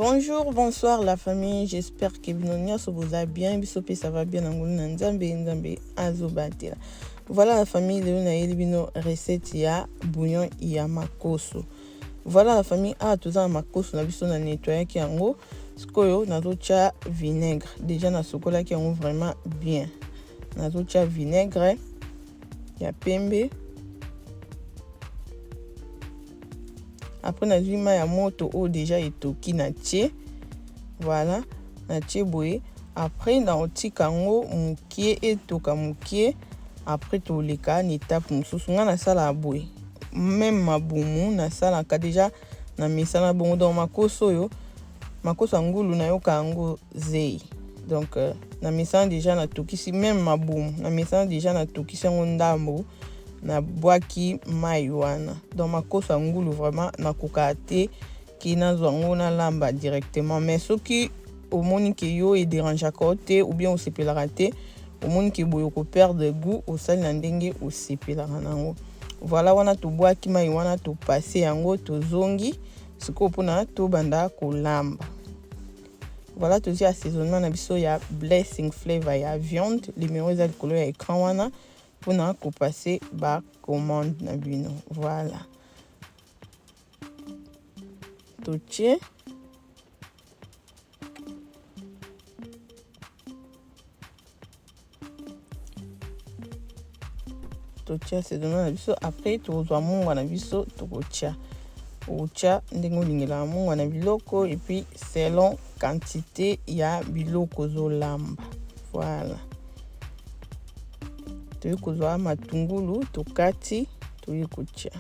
Bonjour, bonsoir la famille, j'espère que bino nyonso boza bien, biso pe ça va bien na ngolu na Nzambe, Nzambe azobatela. Voilà la famille, lelo nayeli bino recette ya bouillon ya makoso. Voilà la famille, awa toza na makoso na biso na nettoyaki yango, sikoyo nazotia vinaigre. Déjà nasukolaki yango vraiment bien. Nazotia vinaigre ya pembe. Après nazwi mai ya moto oyo deja etoki na tie. Voilà, na tie boye. Après nakotika yango mokie etoka mokie. Après toleka na étape mosusu. Nga nasalaka boye. Même mabumu nasalaka deja na mesana bongo. Donc makoso oyo, makoso ya ngulu nayoka yango zei. Donc na mesana deja natokisi même mabumu, na mesana deja natokisi yango ndambo. Nabwaki mai wana. Donc makoso ya ngulu vraiment nakokaka te ke nazwa yango nalamba directement. Mais soki omoni ke yo ederangeaka yo te ou bien osepelaka te, omoni ke boye okoperdre goût, osali na ndenge osepelaka nango. Voilà, wana tobwaki mai wana, topasse yango, tozongi sikoyo mpona tobanda kolamba. Voilà, tozwi assaisonnement na biso ya Blessing Flavor ya viande. Numéro eza likolo ya écran wana mpona kopase ba commande na bino. Voilà, totie totia assaisonnement na biso. Après tokozwa mungwa na biso, tokotia okotia ndenge olingelaka mungwa na biloko et puis selon quantité ya biloko ozolamba. Voilà, toyei kozwa matungulu tokati, toyei kotia.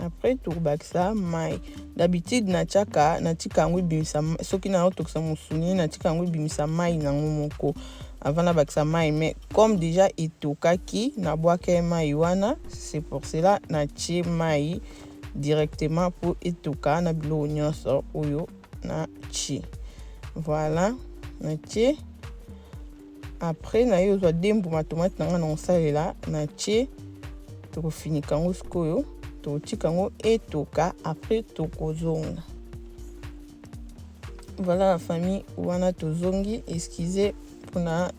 Après tokobakisa mai. D'habitude natiaka, natika yango ebimisa, soki naotokisa mosuni natika yango ebimisa mai nango moko avant nabakisa mai. Mais comme déjà etokaki, nabwaka mai wana, c'est pour cela natie mai directement po etoka na biloko nyonso oyo natie. Voilà, natie. Après naye ozwa deux mbuma tomate na nga na kosalela, natie. Tokofinika yango sikoyo, tokotika yango etoka, après tokozonga. Voilà la famille, wana tozongi. Excusez mpona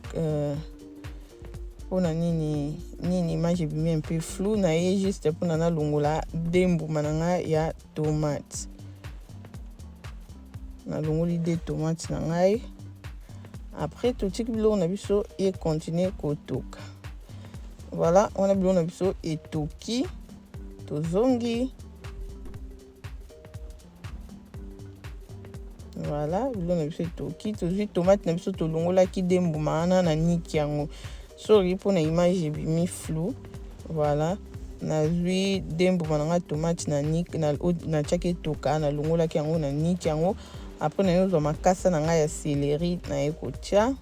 mpona nini nini image ebimi un peu flou. Naye juste mpona nalongola deux mbuma na ngai ya tomate. Nalongoli deux tomate na ngai. Après totiki biloko na biso e continue kotoka. Voilà, wana biloko na biso etoki, tozongi. Voilà, biloko na biso etoki, tozwi tomate na biso, tolongolaki de mbuma wana na niki yango. Sorry mpona image ebimi flou. Voilà, nazwi de mbuma na ngai tomate na niki, natiaki etoka, nalongolaki yango na niki yango. Après naye ozwa makasa na ngai ya céleri, naye kotia.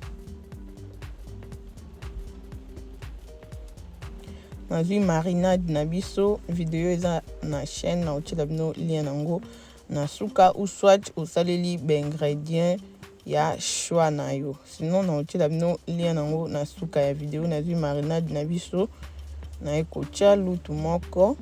Nazwi marinade na biso, video eza na chaîne, na otiela bino lien nango na suka, ou soit osaleli ba ingrédients ya choix na yo. Sinon na otiela bino lien nango na suka ya video. Nazwi marinade na biso, naye kotia lutu moko.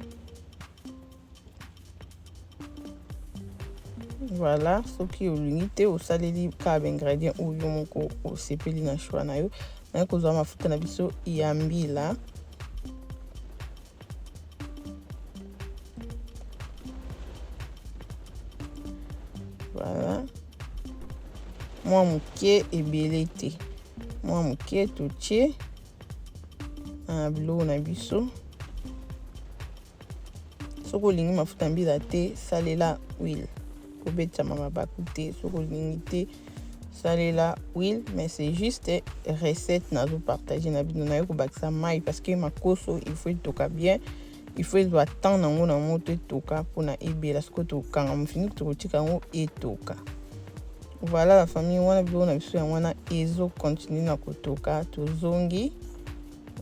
Voilà, soki olingi te osaleli kaka ba ingrédients oyo moko osepeli na choix na yo. Naye kozwa mafuta na biso ya mbila. Voilà, mwa moke, ebele te, mwa moke totie na biloko na biso. Soki olingi mafuta mbila te, salela huile, kobetama mabaku te. Soki olingi te, salela huile, mais c'est juste recette nazo partager na bino. Naye kobakisa mai parce que makoso il faut etoka bien, il faut ezwa temps nango na moto etoka mpona ebela. Sikoyo tokanga mofiniki, tokotika yango etoka. Voilà la famille, wana biloko na biso yango wana ezo continue na kotoka, tozongi.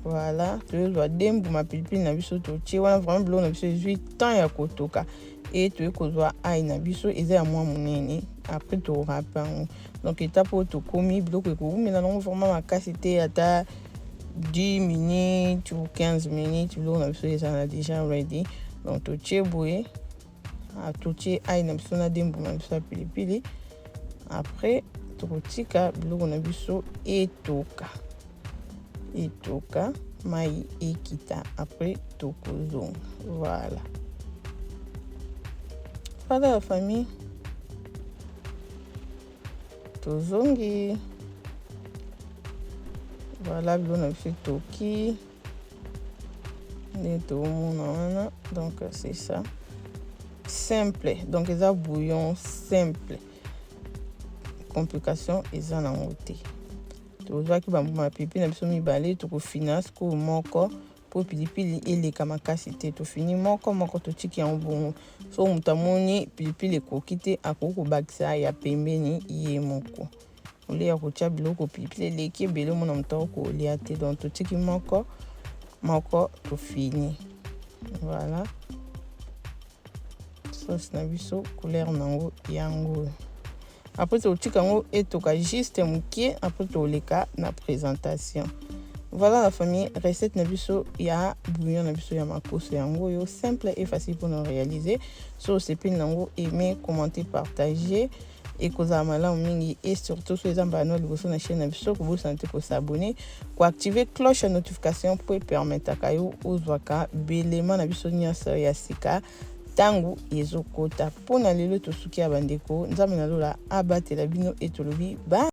Voilà, toyozwa de mbuma pilipili na biso totie wana. Vraiment biloko na biso ezwi temps ya kotoka. E toye kozwa ai na biso, eza ya mwa monene. Après torape yango. Donc étape oyo tokomi, biloko ekowumela nango vraiment makasi te, ata 10 minutes ou 15 minutes biloko na biso ezala déjà ready. Donc totie boye. Totie ail na biso na de mbuma na biso ya pilipili. Après tokotika biloko na biso etoka, etoka, mai ekita, après tokozonga. Voilà, voilà la famille, tozongi. Voilà, biloko na biso etoki nde tomona wana. Donc c'est ça, simple. Donc eza bouillon simple, complication eza nango te. Tozwaki bambuma ya pilipili na biso mibale, tokofina sikoyo moko mpo pilipili eleka makasi te. Tofini moko moko, totiki yango bongo. So moto amoni pilipili ekoki te, akoki kobakisa ya pembeni ye moko. Olia kotia biloko pilipili eleki ebele, omona moto akokolia te. Donc totiki moko moko, tofini. Voilà, sauce na biso, couleur nango yango. Après totika yango etoka juste mokie, après toleka na présentation. Voilà la famille, recette na biso ya bouillon na biso ya makoso yango oyo, simple et facile mpona réaliser. So osepeli nango, aimer, commenter, partager, ekozala malamu mingi. Et surtout, so eza mbala no liboso na chaîne na biso, kobosana te kos'abonner, koactiver cloche ya notification mpo epermettaka yo ozwaka belema na biso nyonso ya sika ntango ezokota. Mpona lelo tosuki ya bandeko. Nzambe na lola abatela bino e tolobi ba.